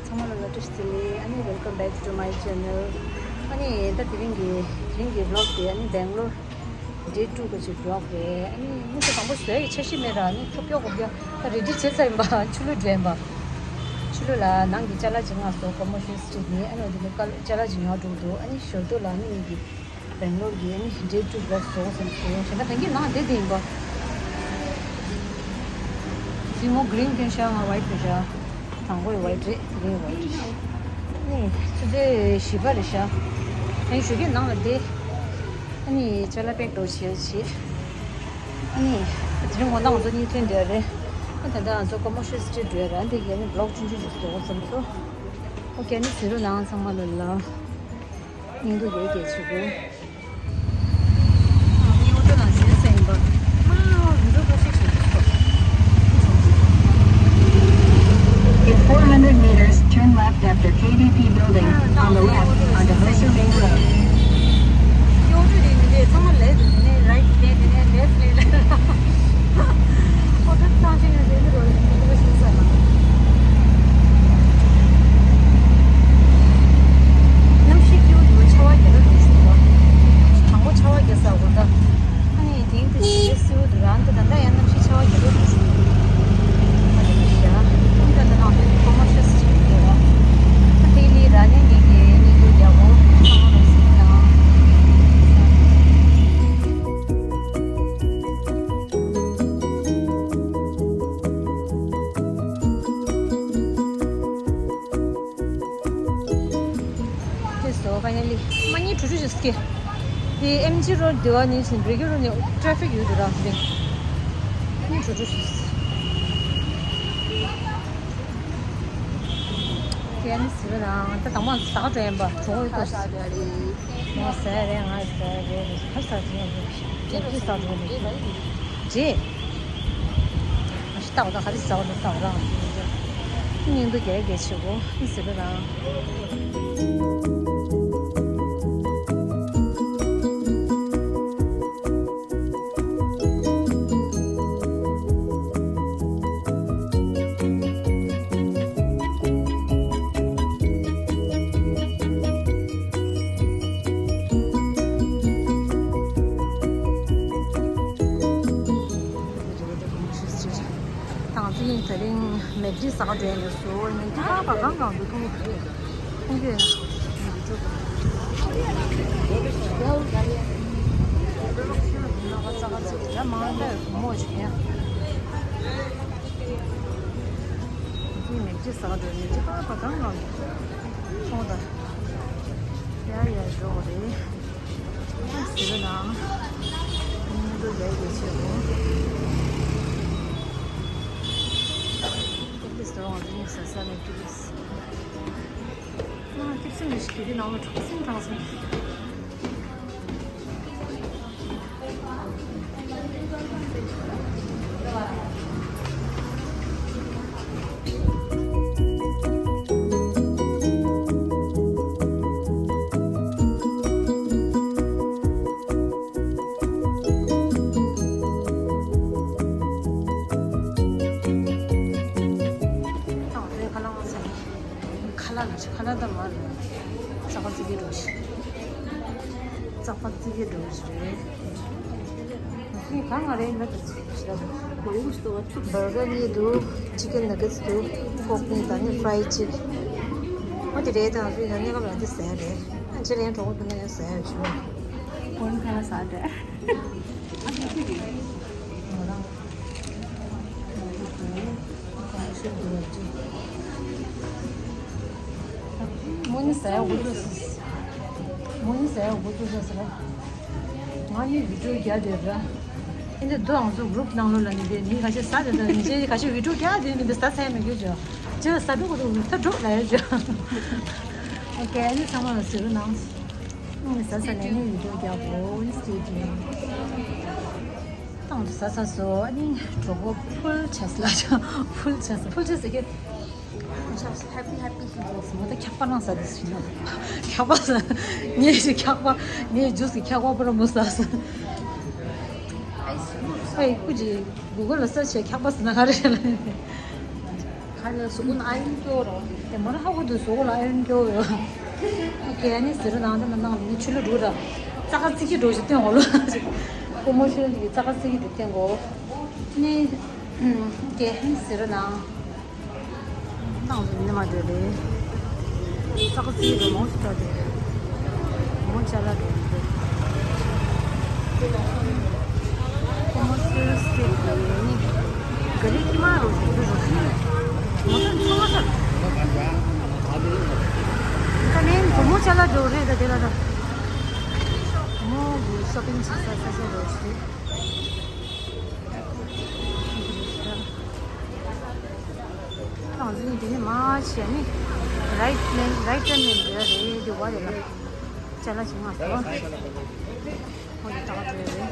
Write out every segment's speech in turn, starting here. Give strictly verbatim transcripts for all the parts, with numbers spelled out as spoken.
ཚང་མ་ལ་བཀྲ་ཤིས་བདེ་ལེགས། ཨ་ནི་welcome back to my channel. ཨ་ནི་ད་དེ་རིང་གི་དེ་རིང་གི་vlog དེ་ཨ་ནི་Bangalore day two གི་ཅིག་vlog རེད། ཨ་ནི་དམིགས་བསལ་དང་པོ་བཟོ་ཡི་ཆ་ཤས་མེད་ར། ཨ་ནི་ཐུབ་ཀྱོག་གོ་ཀྱོག་ད་ready བྱས་ཚར་ཡིན་པ། ཆུ་ལུད་འདྲ་ཡིན་པ། ཆུ་ལུད་ལ་ནང་གི་ཅ་ལག་ཅིག་མངགས་སོང་། Commercial Street ནས། ཨ་ནི་དེ་ནས་ཅ་ལག་ཅིག་ཉོ་འགྲོ་འདུག་ཨ་ནི་ཞོར་དུ་ལ་ཨ་ནི་ངེད་ཀྱི་Bangalore གི་ཨ་ནི་day two vlog བཟོ་བསམ་སོང་། གཞན་པ་ད་གིན་ནང་བསྡད་དེ་ཡིན་པ། དེ་མོ་green གྱོན་ཤག་ང་white གྱོན་ཤག་དང་པོ་ཡི་white རེད། དེ་རིང་white རེད། ཨ་ནི་ཆུ་ཚོད་བཞི་པ་རེད་ཤག་ཨ་ནི་ཞོགས་ཀས་ནང་ལ་བསྡད། ཨ་ནི་ཅ་ལག་pack འགྲོ་བྱེད་བྱེད། ཨ་ནི་དེ་རིང་དགོང་དག་ང་ཚོ་གཉིས་ཐོན་བསྡད་རེད། ཨ་ད་ལྟ་ང་ཚོ་Commercial Street འགྲོ་ཡ་ར། འདི་གའི་ནི་vlog ཆུང་ཆུང་ཞིག་བཟོ་བསམ་སོང་། ཨོ་ཀེ། ཨ་ནི་གཟིགས་རོགས་གནང་། ཚང་མ་ལ་ལ། སྙིང་སྡུག་ཡོད་སྐད་ཆེ་གོ། ཨ་ནི་ཨོ་ཏོ་ནང་ཟིན་ཟིན་པ། མ་འགྲོ་འགྲོ་ཤིག་ཤིག་ཤིག In four hundred meters, turn left after K D P building, on the left, onto Hosur Main Road. ཡོད་རེད། འདི་ཚང་མ་ལེ་འདི་ནས་right ལེ་འདི་ནས་left ལེ་ལེ། ཨོ་ཏོ་ཚང་ཞིག་ནས་ཟིན་རོ་ཡིན་འདི་ལ་ཤིག་ས་ན། གནམ་གཤིས་སྐྱིད་པོ་འདུག་ཆར་པ་རྒྱག་གི་འདུག་ཟེར་བ། དང་པོ་ཆར་པ་རྒྱག་ས་གོ་ད། ཨ་ནི་དེང་དུས་ཞེ་པོ་བསིལ་པོ་འདུག་ར། འདི་ད་ལྟ་ཡང་གནམ་གཤིས་ཆར་པ་རྒྱག་གི་འདུག་ཟེར། ཨ་ནི་ཡ། ཨ་ནི་ད་ལྟ་ནང་དོན་ཁོ་མོ་ཤེས་ཅིག་འདུག་ར། ཨ་དེ་ལི་ར་ནི་ངེད་ཀྱི་ནི་འདུག་རྒྱ་བོ་ཚང་མ་རོ་སི་དང་། ལགས་སོ། finally མ་ཉིད་དྲུག་ཅུ་ཞིག་སྐྱེ། དེ་ཨེམ་ཇི་རོཌ་དེ་བ་ནི་ཕྱིན་བྷི་རི་གི་རོཌ་ནི་ཊེ་ཕིག་ཡོད་འདུག་ར། དེ་མ་ཉིད་དྲུག་ཅུ་ཞིག་དེ་ནི་ཟེར་བ་ན་ད་དང་པོ་ཟ་ག་འགྲོ་ཡིན་པ། གྲོགས་ཡོད་པ། ཟ་རེད། ང་ཟ་རེད། ང་ཟ་རེད། ཧ་ཟ་རེད། ཇི་ཟ་རེད། ཇི། ཨ་ཤི་ཏག་ཏག་ག་རེ་ཟ་བ་འདུག་ཏག་རང་། སྙིང་སྡུག་རྒྱག་རྒྱག་བྱེད་དགོས་ཟེར་བ་དང་། ད་ང་ཚོ་གཉིས་དེ་རིང་མེག་ཌི་ཟ་ག་འགྲོ་ཡ་ཡིན་སོ། མེག་ཌི་ཁ་པར་གང་གང་འདུག་མཐོང་གི་མཐོང་གི་ཡོད། ཡ་མང་ལ་མོ་བྱེད་ཡ། ངས་མེག་ཌི་ཟ་ག་འགྲོ། མེག་ཌི་ཁ་པར་གང་གང་འདུག་མཐོང་ད། ཡ་ཡ་འགྲོ་གི་རེད། ཟེར་ན། ཉིན་དུ་ལས་ཀྱི་ཆེ་བོ། ཏིག་ཏིག་སོང་བ་དེ་ནི་ཟ་ས་ནས་ཏིག་ཏིག་ང་ཁེ་བཟང་མི་ཞིག་གི་དེ་ནང་ལ་གྲོགས་སེམས་དྲང་སེམས། ཁ་ལག་ལ་ཁ་ལག་དང་མ་རེད། ཙག་པ་ཙིག་གེ་འགྲོ་ཞིག་ཙག་པ་ཙིག་གེ་འགྲོ་ཞིག་རེད། ངས་གང་ང་རེད་ལབ་ད་ཚེ་ཞིག་ལབ། མང་པོ་ཞིག་འདུག་བ་ཆུ། བྷར་གར་གཉིས་འདུག་ཅི་ཀན་ནག་གེ་ཊི་འདུག་ཀོག་ནི་ད་ནི་ཕ་རའི་ཌི་ཅི་ཀན། འོ་དེ་རེད། ད་ང་ཚོའི་ད་གནས་སྐབས་ལ་དེ་ཟ་ཡ་རེད། ཨ་ཅེ་རེད། གྲོགས་པོ་དེ་ནས་ཟ་ཡ་བྱུང་། ཁོ་རང་ཁ་ལག་ཟ་རེད། ང་རང་མོ་ནི་ཟ་ཡ་འགོ་ཚུགས། མོ་ནི་ཟ་ཡ་འགོ་ཚུགས་ཟེར་ལ། ང་ནི་བི་ཌིའོ་རྒྱག་བསྡད་ར། ཨེ་འདི་རྡོ་ང་ཚོ་གུ་རུབ་ནང་ལོགས་ལ་ནི་དེ་ནི་ཁ་ཤས་ཟ་བསྡད་ད། ནི་ཅེ་ཁ་ཤས་བི་ཌིའོ་རྒྱག་བསྡད་ནི་འདི་ཟ་ཚད་མི་དགོས་ཅོ། ཅེ་ཟ་འགྲོ་གོ་འདུག་ད་འགྲོ་ལ་ཡ་ཅོ། ཨོ་ཀེ། ཨ་ནི་ཚང་མ་ལ་གཟིགས་རོགས་གནང་། ཨ་ནི་ཟ་ཚར་ནས་ནི་བི་ཌིའོ་རྒྱག་གོ། ཨ་ནི་stay tuned། ད་ང་ཚོ་ཟ་ཚར་སོང་། ཨ་ནི་གྲོད་ཁོག་ཕུལ་ཆགས་ལ་ཅོ། ཕུལ་ཆགས། ཕུལ་ཆགས་ཟེར་གི། Happy, happy. ང་ད་འཁྱག་པ་རང་ཟ་དེ་ཟིན་ན། འཁྱག་པ་ཟ། ངས་ཞིག་འཁྱག་པ། ངས་ཇུས་ཀྱི་འཁྱག་པ་པུ་ར་མོ་ཟ་ཟ། ཨེ་ཀུ་ཅི་གུ་གུལ་ལ་སར་ཆེ་འཁྱག་པ་ཟ་ན་ག་རེ་ལ། ཁ་ལ་གཟུགས་པོ་ན་ཨ་ཡོན་སྐྱོ་རོ། དེ་མོ་ར་ཧ་གོ་དུ་གཟུགས་པོ་ལ་ཨ་ཡོན་སྐྱོ་ཡོ། ཨོ་ཀེ། ཨ་ནི་ཟེར་རོ་ནང་དེ་ན་ནང་ལ་ནི་ཆུ་ལོ་འགྲོ་ར། ཙག་ཙིག་གི་འགྲོ་ཞིག་སྟོན་འོ་ལོ། ཀོ་མོ་ཤོན་གྱི་ཙག་ཙིག་གི་དེ་སྟོན་གོ། ནི་ཨོ་ཀེ། ཨ་ནི་ཟེར་རོ་ནང་། ཏང་ཟིན་ནི་མ་འདོད་རེད། ཙག་ཙིག་རེད་མོ་ཞིག་ལྟ་དེ། མོ་ཅ་ལག་རེད་འདུག་ཁོ་མོ་སུ་སི་ཏི་ནི་ག་ལི་ཀི་མ་རོ་ཞིག་འདུག་རོ་ཤི། མོ་ཚོ་ཚོ་བ་ས། ད་ནི་བུ་མོ་ཅ་ལག་འདྲ་རེད་ད་དེ་ལ་ད། བུ་མོ་གི་ཤོ་པིང་བྱེད་ས་ས་ཆ་རོ་ཞིག་ཏང་ཟིན་དེ་ནི་མ་བྱས་ནི། རའིཊ་ལེན་རའིཊ་ཊརན་ལེན་འདི་ར་རེད་དེ་བ་རེད་ལ། ཅ་ལག་ཅིག་མ་སོང་། ཧོ་ཡི་ཏག་ཏག་རེད།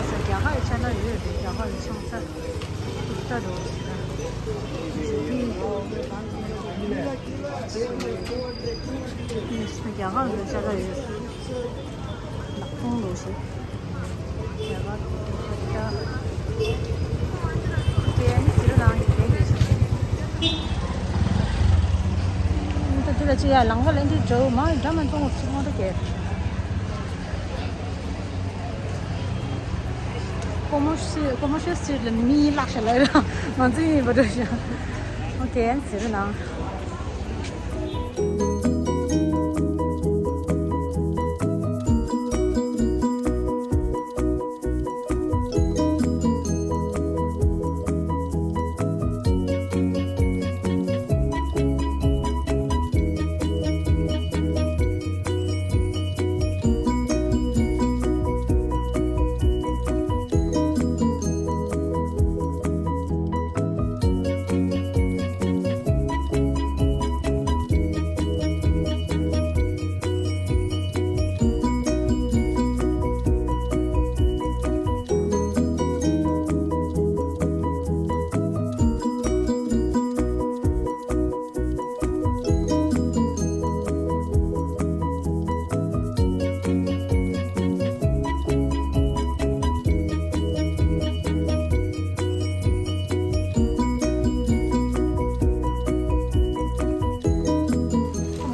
ས་རྒྱ་གར་ཅ་ལག་ཡོད་རེད། རྒྱ་གར་ཆང་ས་ཏག་ཏག་རེད། ས་རྒྱ་གར་ཅ་ལག་ཡོད། ལག་ཐོང་ལོ་ཞིག་རྒྱ་གར་ད་ཀན་སི་རི་ལང་གི་རྒྱན་རེད་ཤག་ད་དེ་ལ་ཅི་ཡ་ལང་ཀ་ལེན་དུས་འགྲོ་མ་འདྲ་མ་མཐོང་བ་ཚོ་མ་འདྲ་གས། ཀོ་མོ་ཤི་ཀོ་མོ་ཤི་སི་ཊི་ལ་མི་བརླག་ཤག་ལ་ཡོད། ང་ཚོ་ཡིན་པ་འདྲ་ཤག་ཨོ་ཀེ་ཟེར་ན།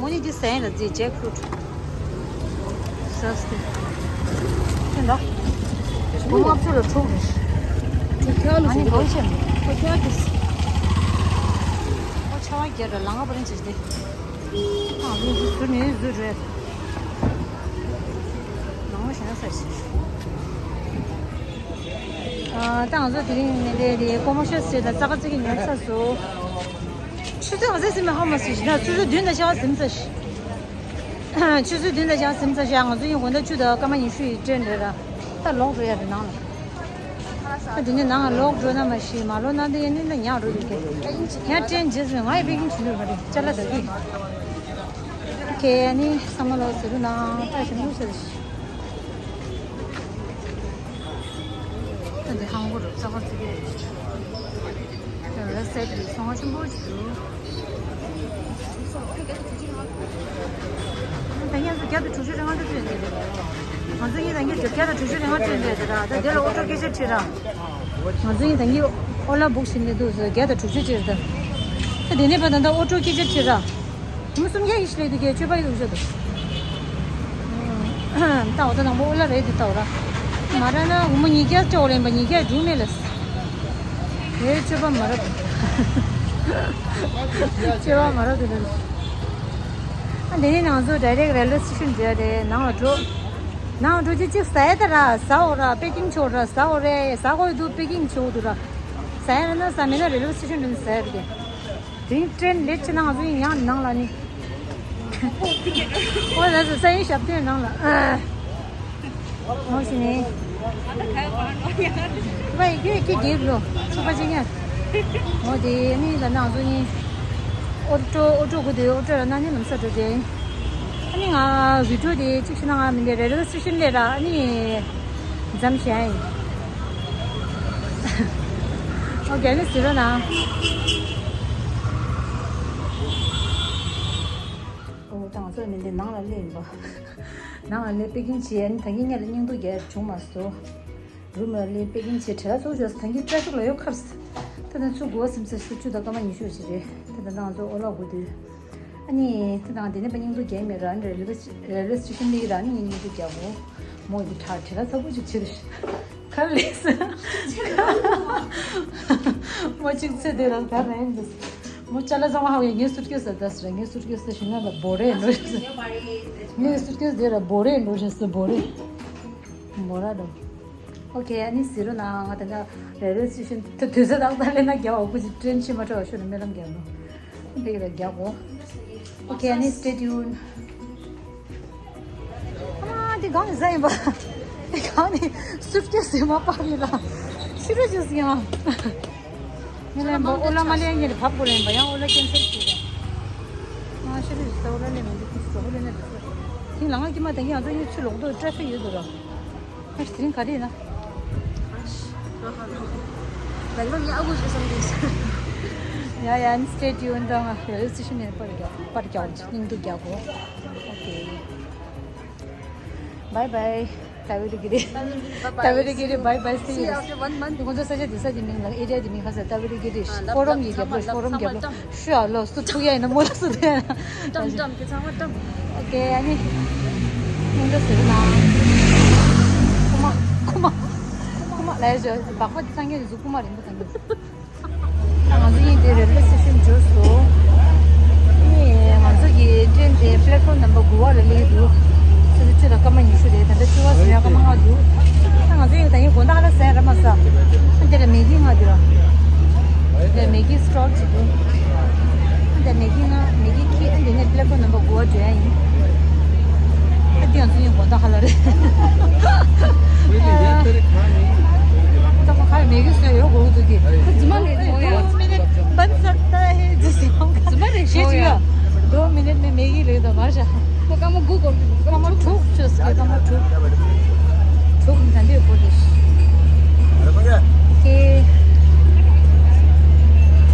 མོ་ནི་འདི་ཟན་ལ་རྫི་ཇེག་ཕུ་རུ་ཊི། ཟས་ཏེ། ཁྱེད་ལ། སྒོར་མོ་ལྔ་བཅུ་ལ་དྲུག་རེད། དྲུག་ཁྱག་ལ་ཨ་ནི་ཟེར་གོ་ཆེན། དྲུག་ཁྱག་གིས། ཨོ་ཆ་བ་རྒྱལ་ར་ལང་ང་པ་རིན་ཆེ་སྟེ། ཨ་ལུ་འདི་ཟུར་ནས་ཟུར་རེད། ནང་ལ་ཞེ་ན་ས་ཞིག་ཨ་ད་ང་ཚོ་དེ་རིང་ནས་དེ་དེ་ཀོ་མོ་ཤོ་སི་ཊི་ལ་ཙག་ཙིག་གི་ཉར་ཚར་སོང་། ཆུ་ཚོད་ང་ཚོ་ཟིན་མ་ཧ་མ་སི་ཞིག་ན་ཆུ་ཚོད་བདུན་དང་ཤ་བ་ཟིན་ཚར་ཞིག་ཆུ་ཚོད་བདུན་དང་ཞག་ཟིན་ཚར་ཞག་ང་ཚོ་ཡང་དགོང་དག་བཅུ་དང་སྐར་མ་ཉི་ཤུ་ཡི་ཊེན་རེད་ར། ད་ལོག་འགྲོ་ཡ་རེད་ནང་ལ། ད་དེ་ནས་ནང་ལ་ལོག་འགྲོ་ན་མ་ཤེས་མ་ལོག་ན་དེ་ཡན་ནི་ན་ཉག་འགྲོ་འདུག་གས། ཡང་ཊེན་རྗེས་སུ་ང་ཡི་པེ་ཀིང་བྱེད་འདུག་མ་རེད་ཅ་ལག་ད་གི། ཁེ་ཡ་ནི་ས་མ་ལོག་ཟེར་རུ་ནང་ད་ཞིམ་རུ་ཟེར་ཞིག་ད་འདི་ཧང་གོ་རུ་རྩ་བ་ཙི་གེ་རེད། ད་ར་སེ་ལི་སོང་བ་ཆེན་པོ་ཞིག་འདུག་ད་ངས་སུ་བརྒྱ་དང་དྲུག་ཅུ་རེ་ལྔ་སྤྲད་ཀྱི་རེད། ང་ཚོ་གཉིས་ད་ངས་བརྒྱ་དང་དྲུག་ཅུ་རེ་ལྔ་སྤྲད་ཀྱི་རེད། ད་ད་དེ་ལ་ཨོ་ཊོ་སྐད་ཆ་དྲིས་ར། ང་ཚོ་གཉིས་ད་ངས་ཨོ་ལ་བུག་བྱེད་ནས་འདུག་ཟེར་བརྒྱ་དང་དྲུག་ཅུ་ཅིག་རེད་ད། ད་དེ་ནས་ཕར་ད་ལྟ་ཨོ་ཊོ་སྐད་ཆ་དྲིས་ར། ངོ་སུམ་རྒྱ་ཡིས་ལས་དུ་གས་སྤྱོད་པ་ཡོད་ཤོད་དུ། ད་འོ་ད་ནང་པོ་ཨོ་ལ་རེད་དུ་ད་འོ་ར། མ་ར་ན་ངོ་མ་ཉིས་བརྒྱ་ཅོག་ལེན་པ་ཉིས་བརྒྱ་འགྲུབ་མེད་ལ། དེ་སྤྱོད་པ་མ་རབས། སྤྱོད་པ་མ་རབས་དེ་ལ། ཨ་འདི་ནས་ང་ཚོ་direct railway station འཛེགས་རེད་ནང་ལ་འགྲོ། ནང་ལ་འགྲོ་རྒྱུ་གཅིག་ཟ་ཡ་ད་ར་ཟ་འོ་ར་པེ་ཀིང་ཆོག་ར་ཟ་འོ་རེད་ཟ་དགོས་འདུག་པེ་ཀིང་ཆོག་འདུག་ར། ཟ་ཡ་ན་ཟ་མེད་ན་railway station འགྲོ་ནས་ཟ་ཡ་རེད། དེ་རིང་ཊེན་ལེཊ་ཆེ་ན་ང་ཚོ་ཡང་ནང་ལ་ནི། ཨོ་ལ་ཟ་ས་ཡིན་ཞབས་བརྟན་ནང་ལ། ཨོ་ཞི་ནི། བའི་ཀྱེ་ཀྱེ་རྒྱལ་ལོ། ཚོ་པ་ཅི་ཉ། ཨོ་དེ་ནི་ལ་ནང་ཚོ་ནི། ཨོ་ཏོ་ཨོ་ཏོ་གུ་དེ་ཨོ་ཏོ་ལ་ན་ནི་ལམ་ས་འགྲོ་དེ། ཨ་ནི་ང་བི་ཌིའོ་དེ་གཅིག་ཤི་ན་ང་མི་འདི་རེ་རེ་སི་ཤིན་ལེ་ར་ཨ་ནི། འཛམ་ཞན་ཡིན། ཨོ་རྒྱལ་ནི་ཟི་རོ་ན། ཨོ་ད་ང་ཚོ་མི་འདི་ནང་ལ་སླེབས་ཡིན་པ། ནང་ལ་པེ་ཀིང་བྱས་ནི་ད་གིན་ངེད་ལ་སྙིང་སྡུག་རྒྱག་བྱུང་མ་སོང་། རུམ་ལ་ལས་པེ་ཀིང་བྱས་བྲེལ་ཚོགས་བྱས་ཐང་གི་ཊ་ཕིག་ལ་ཡོད་ཁར། ད་ནི་ཚུར་འགོ་བ་སིམ་ས་ཤུ་བཅུ་དང་སྐར་མ་ཉི་ཤུ་ཞིག་རེད། ད་ད་ང་ཚོ་ཨོ་ལ་སྒུག་དུས། ཨ་ནི་ད་ང་དེ་ནས་པ་སྙིང་སྡུག་རྒྱག་མེད་ར་ནི་རེལ་ཝེ་རེལ་ཝེ་སི་ཊེ་ཤན་ལི་ར་ནི་སྙིང་སྡུག་རྒྱག་གོ། མོ་འདི་ཁྲ་བྲེལ་ཚོགས་པོ་ཅིག་བྱེད་དུ་ཁར་ལས་སི། མོ་གཅིག་ཚེ་དེ་ར་ག་ར་ཡིན་འདུག་མོ་ཅ་ལག་ཚང་མ་ཧ་གོ་ཡ། ངའི་སུཊ་ཀེ་སི་ད་ཟེར། ངའི་སུཊ་ཀེ་སི་ཞིག་ན་ལ་བོ་རེ་འགྲོ་ཞེས་སི། ངའི་སུཊ་ཀེ་སི་དེ་ར་བོ་རེ་འགྲོ་ཞེས་སི། བོ་རེ། བོ་ར་འགྲོ། ཨོ་ཁེ། ཨ་ནི་ཟེར་རོ་ན་ང་ད་ལྟ་རེལ་ཝེ་སི་ཊེ་ཤན་དུ་དུས་ཚོད་ཏག་ཏག་སླེབས་ན་རྒྱག་འོ། སྐུ་མཁྱེན། ཊེན་ཕྱིན་མ་འཕྲོ་བ་ཤོད་ན་སྨོན་ལམ་རྒྱག་ནོ། འདི་གི་ལ་རྒྱག་གོ། ཨོ་ཁེ། ཨ་ནི་སི་ཊེ་ཊིའུན། ཨ་འདི་གང་ནས་ཟ་ཡིན་པ། འདི་གང་ནས་སུཊ་ཀེ་སི་མ་པ་གི་ལ། ཤི་རོ་ཅུ་སི་ཡང་། ངས་ལན་པ་ཨོ་ལ་མ་ལེན་ངས་བབ་དགོས་ལེན་པ་ཡང་ཨོ་ལ་ཀེན་སལ་བྱས་པ། ང་ཤི་རོ་ཅུ་སི་ཨོ་ལ་ལེན་མི་འདུག་ཁོ་ཚོ་ཨོ་ལ་ལེན་འདུག་ཁྱིམ་ལ་ང་ཀྱི་མ་དང་གི་ང་ཚོ་གཉིས་ཚུར་ལོག་འདུག་ཊ་ཕིག་ཡོད་འདུག་ར། ཨ་དེ་རིང་ག་རེ་ཡིན་ན། ཨ་ཤི། ང་ཧ་ལོ། ལ་ལོ་ཉ་ཨ་གུ་ཞིག་སོང་གི། ཡ་ཡ། ཨ་ནི་སི་ཊེ་ཊིའུན་དང་རེལ་ཝེ་སི་ཊེ་ཤན་ནས་པར་རྒྱག་པར་རྒྱག་སྙིང་སྡུག་རྒྱག་གོ། ཨོ་ཁེ། བའི་བའི། ཏ་བི་རི་གི་རི། ཏ་བི་རི་གི་རི། བའི་བའི། སི་ཡུ། ཁོང་ཚོ་ས་ཆ་འདི་ས་འདི་མིང་ལ་ཨེ་རི་ཡ་འདི་མིང་ཧ་ས་ཏ་བི་རི་གི་རི། ཕོ་རོམ་གྱི་རྒྱབ་ལོགས། ཕོ་རོམ་རྒྱབ་ལོགས། ཤུ་ཨ་ལོ་སུ་ཐུག་ཡ་ཡིན་ན་མོ་ལ་སུ་ཐུག་ཡ་ཡིན་ན། ཏམ་ཏམ་གི་ཚང་མ་ཏམ། ཨོ་ཁེ། ཨ་ནི། ཁོང་ཚོ་ཟེར་ན། ཁུ་མ་ཁུ་མ་ཁུ་མ་ལ་ཡ་ཞོ་སྦག་པ་འདི་ཚང་གི་རི་སུ་ཁུ་མ་རིང་པོ་ཚང་གི། ང་ཚོ་གཉིས་དེ་རེལ་ཝེ་སི་ཊེ་ཤན་འབྱོར་སོང་། ནས་ང་ཚོ་གི་ཊེན་དེ་པླེ་ཊི་ཕོམ་ནམ་བར་དགུ་པ་ལ་སླེབས་འདུག་ཆུ་ཚོད་བཅུ་དང་སྐར་མ་ཉི་ཤུ་རེད། ད་ལྟ་བཅུ་པ་ཟིན་ཡ་སྐར་མ་ལྔ་འདུག་ད་ང་ཚོ་གཉིས་ད་ཡིན་དགོང་དག་ལ་ཟས་ར་མ་ཟ། ཨ་འདི་ལ་མེ་གི་ང་འདི་ར། འདི་ལ་མེ་གི་སི་ཊོལ་ཅིག་འདུག་ཨ་འདི་ལ་མེ་གི་ང་མེ་གི་ཁྱི། ཨ་འདི་ནས་པླེ་ཊི་ཕོམ་ནམ་བར་དགུ་པ་འགྲོ་ཡ་ཡིན། ཨ་འདི་ང་ཚོ་གཉིས་དགོང་དག་ཧ་ལ་རེད། ད་ཁ་མེ་གི་སོས་ཡོད་གོ་འདུག་གི། ཁོ་རྫུན་མ་རེད་མོ་ཡ། दो मिनट बन सकता है जिस हम का རྫུན་མ་རེད་ཤེས་ཤོ་ཡ། ཡོད། दो मिनट में मैगी ले दो माशा। ཁོ་སྐར་མ་དགུ་འགོར་གི་འདུག་སྐར་མ་དྲུག་བཅོས་སོ། སྐར་མ་དྲུག་དྲུག་ད་འདི་ཡོད་པོ་རེད། ཨོ་ཁེ།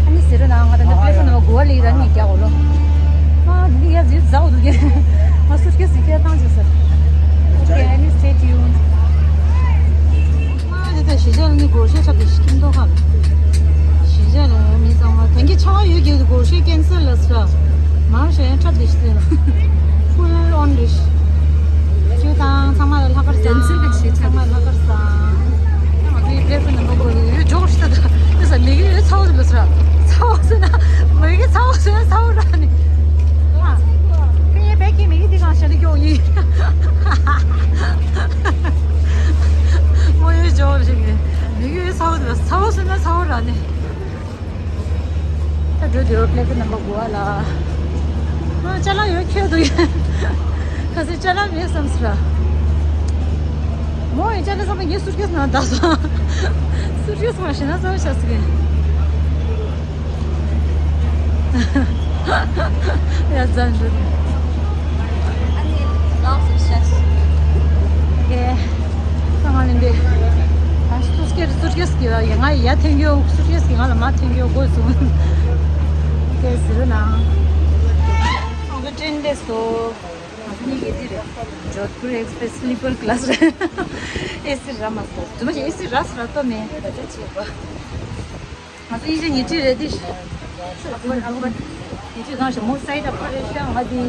ཨ་ནི་ཟེར་རོ་ན་ང་ད་ལྟ་པླེ་ཊི་ཕོམ་ནམ་བར་དགུ་པ་ལ་ཡིན་ར་ནི་རྒྱག་གོ་ལོ། ཨ་འདི་ཡ་ཟིག་ཟའོ་འདུག་གི། ང་སུཊ་ཀེ་སི་སྐྱེལ་བཏང་བཅུག་སོ། ཨོ་ཁེ། ཨ་ནི་སི་ཊེ་ཊིའུན། ཨ་དེ་ལྟར་གཞིས་ཆགས་ལ་ནི་སྒོར་གཞས་འཁྲབ་སྟེ་ཤི་ཁྱིམ་ཐོག་ཁ་ལ། གཞིས་ཆགས་ལ་མི་ཚང་མ་དེང་གི་ཆར་པ་ཡོད་རྒྱུ་སྒོར་གཞས་ཀན་སལ་ལ་ཟེར། མར་གཞས་འཁྲབ་སྟེ་ཤི་ལ། ཕུལ་ཨོན་རེད། ཁྱོད་དང་ཚང་མ་ལ་ལྷག་དཀར་བཟང་། ཚང་མ་ལ་ལྷག་དཀར་བཟང་། ང་ཚོའི་པླེ་ཊི་ཕོམ་ནམ་བར་དགུ་པ་ལ་ཡོད་འཇོག་ཤི་ད། དེ་ས་མི་གི་ཡོད་ཚ་བོ་དེ་ལ་ཟེར། ཚ་བོ་ཟེར་ན་མི་གི་ཚ་བོ་ཟེར་ན་ཚ་བོ་ར་ནི། ཨ། ཁྱེད་ཡའི་བེག་གི་མི་གི་དེ་གང་བཞག་ནས་སྐྱོག་ཡིན། མོ་ཡོད་ཇོ་བཞིན་གི་མི་གི་ཡོད་ཚ་བོ་དེ་ལ་ཚ་བོ་ཟེར་ན་ཚ་བོ་ར་ནི། ད་འགྲོ་དུས་པླེ་ཊི་ཕོམ་ནམ་བར་དགུ་པ་ལ། ཨ་ཅ་ལག་ཡོད་ཁྱོད་དུ་ཡིན། ཁ་སང་ཅ་ལག་མེད་བསམ་སོང་ར། མོ་ཡི་ཅ་ལག་ཚང་མ་ངའི་སུཊ་ཀེ་སི་ནང་བཏང་སོང་། སུཊ་ཀེ་སི་མ་ཤེས་ན་བསམ་བྱ་སི་གི། ཡ་ཛན་རུ། ཨ་ནི་ལགས་སོ་ཤ་ཤ། ཨོ་ཁེ། ད་ང་ལེན་པས། ད་སུཊ་ཀེ་སི་སུཊ་ཀེ་སི་གི་ཡ་ང་ཡ་འཐེན་རྒྱུ་སུཊ་ཀེ་སི་གི་ང་ལ་མ་འཐེན་རྒྱུ་དགོས་སོང་། ཨོ་ཁེ་ཟེར་ན། ང་ཚོ་ཊེན་སླེབས་སོང་། ང་ཚོ་གཉིས་ཀྱི་འདི་རེད། ཇོད་པུར་ཨེགས་པྲེ་སི་སི་ལི་པར་ཀ་ལཱ་སི་རེད། ཨེ་སི་ར་མ་སོང་། དུ་མ་ཞིག་ཨེ་སི་ར་སི་ར་ཏོ་མེད། ད་ཆ་བྱེད་པ། ང་ཚོ་གཉིས་ཆ་ཉི་ཁྲི་རེད་དེ། ཉི་ཁྲི་གང་ཞིག་མོ་སའི་ད་ཕར་རེད་ཤག་ང་དེ་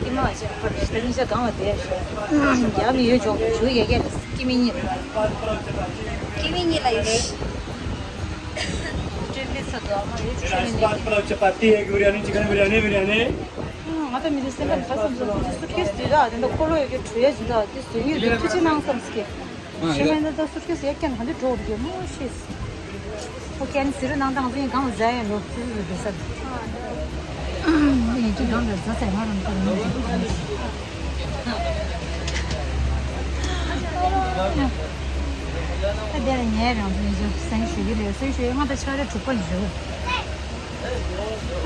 ཀི་མ་ཞིག་ཕར་རེད་ཤག་ཉི་ཤ་གང་བ་དེ་ཞིག་ཡག་མི་ཡོད་ཅོག་ཞུ་ཡ་ག་ཀི་མི་གཉིས། ཀི་མི་གཉིས་ལ་ཡོད་ཤག་ཀྲེན་ལི་ས་དུ་ཨ་མ་ཡོད་ཅོག་ཞུ་ཡ་ག་ཀི་མི་གཉིས། ང་ད་མི་དེ་སེམས་པ་ཁ་བསམ་སོང་། སུཊ་ཀེ་སི་དེ་དག་དེ་འདྲ་འཁོར་ལོ་ཡོད་ཀྱི་གྲུ་ཡ་ཇི་དག་དེ་བཟོས་ཉིད་དུ་ཐུགས་རྗེ་གནང་བསམ་སི་ཀེ། ཤེས་མེད་ད་ད་སུཊ་ཀེ་སི་ཡ་ཀྱང་ག་འདི་འགྲོ་བ་རྒྱལ་མོ་ཤེས། ཨོ་ཁེ། ཨ་ནི་ཟེར་རོ་ནང་དང་ཚོ་ཡིན་གང་ལ་ཟ་ཡ་འགྲོ་ཚུལ་ཡོད་དེ་ས། ཡིན་གྱི་གང་ལ་ཟ་ས་ང་རང་ཚོ་ཡིན། ད་དེ་ལ་ངས་རང་ཚོ་ཡིན་ཚོ་སེང་ཞུ་གི་རེད། སེང་ཞུ་ཡ་ང་ད་ཆ་རེ་དྲུག་པ་ཡིན་ཞུ།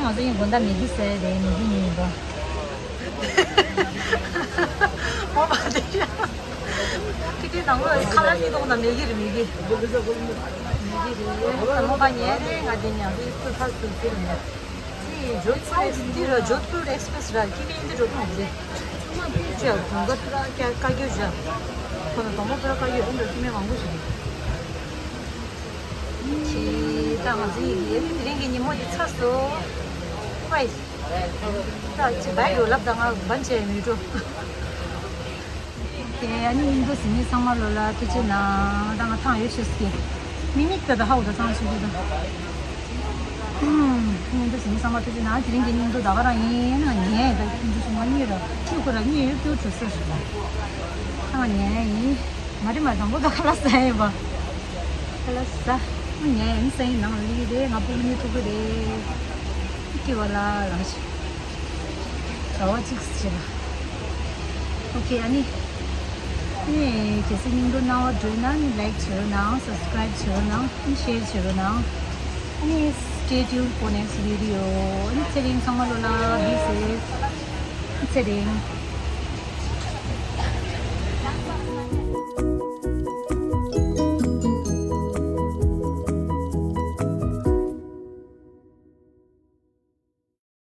ང་ཚོ་ཡིན་དགོན་བདག་མི་གི་ཟེར་རེད། མི་གི་ཡིན་པ། ཨོ་མ་དེ་ཡ། ཁི་ཏི་ནང་ལོ་ཁ་ལག་གི་ཐོག་ན་མི་གི་རེད། མི་གི། མི་གི་རེད། ད་མོ་པ་ཉལ་རེད། ང་དེ་ཉལ་རེད། ཁོས་ཕར་ཚུར་ཟེར་མི་འདུག་ཅི་ཇོད་པུར་ཨེགས་འདི་ར་ཇོད་པུར་ཨེགས་པྲེ་སི་ར་ཁི་ཏི་འདི་འགྲོ་གི་མ་རེད། ཅི་ཡ་གོང་ག་ཏུ་ར་ཀ་ཀ་གྱོད་བྱ། ཁོ་ན་དང་པོ་ཕ་ག་ཡོད་ཨེ་འགྲོ་ཀི་མེད་མང་པོ་ཞིག་རེད། ཁྱི་ད་ང་ཚོའི་ཡི་གེ་དེ་རིང་གི་ཉིན་མོ་དེ་ཚར་སོང་། ཝའི། ད་ཅི་བའི་རོ་ལབ་ད་ང་བན་ཆེ་མི་འགྲོ། ཨོ་ཁེ། ཨ་ནི་སྙིང་དོ་ཟིན་ནི་ཚང་མ་ལོ་ལ་ཐུགས་རྗེ་གནང་། ད་ང་ཐང་ཡོད་ཆེ་སྐྱེ། མི་མིག་ད་ད་ཧའུ་ད་ཚང་ཆུ་གི་ད། ཧུམ། སྙིང་དོ་ཟིན་ནི་ཚང་མ་ཐུགས་རྗེ་གནང་། དེ་རིང་གི་སྙིང་དོ་ད་ག་རང་ཡིན་ན་ཉན་ད་སྙིང་དོ་ཟིན་མ་གཉིས་ར་ཁྱི་ཁོ་ར་གཉིས་ཡོད་ཀྱོ་གྲུ་སོ་ཞིག་ད། ང་ཉན་ཡིན། མ་རི་མ་དང་པོ་ད་ཁ་ལ་ས་ཡིན་པ། ཁ་ལ་ས། ང་ཉན་ཡིན་ས་ཡིན་ནང་ལི་རེད། ང་པུ་མི་ཐུག་གི་རེད། ཁྱི་བ་ལ་ལ་ཞིག་གྲྭ་བ་གཅིག་བྱེད་ལ། ཨོ་ཁེ། ཨ་ནི། ཨེ། གལ་སྲིད་སྙིང་པོ་སྣང་བ་འགྲོ་ན་ནི་ལའིཀ་བྱེད་རོགས་གནང་། སབ་སི་ཀ་རའིབ་བྱེད་རོགས་གནང་། ཨ་ནི་ཤེར་བྱེད་རོགས་གནང་། ཨ་ནི་stay tuned for next video. ཨ་ནི་ཚེ་རིང་ཚང་མ་ལོ་ལ་be safe. ཚེ་རིང་།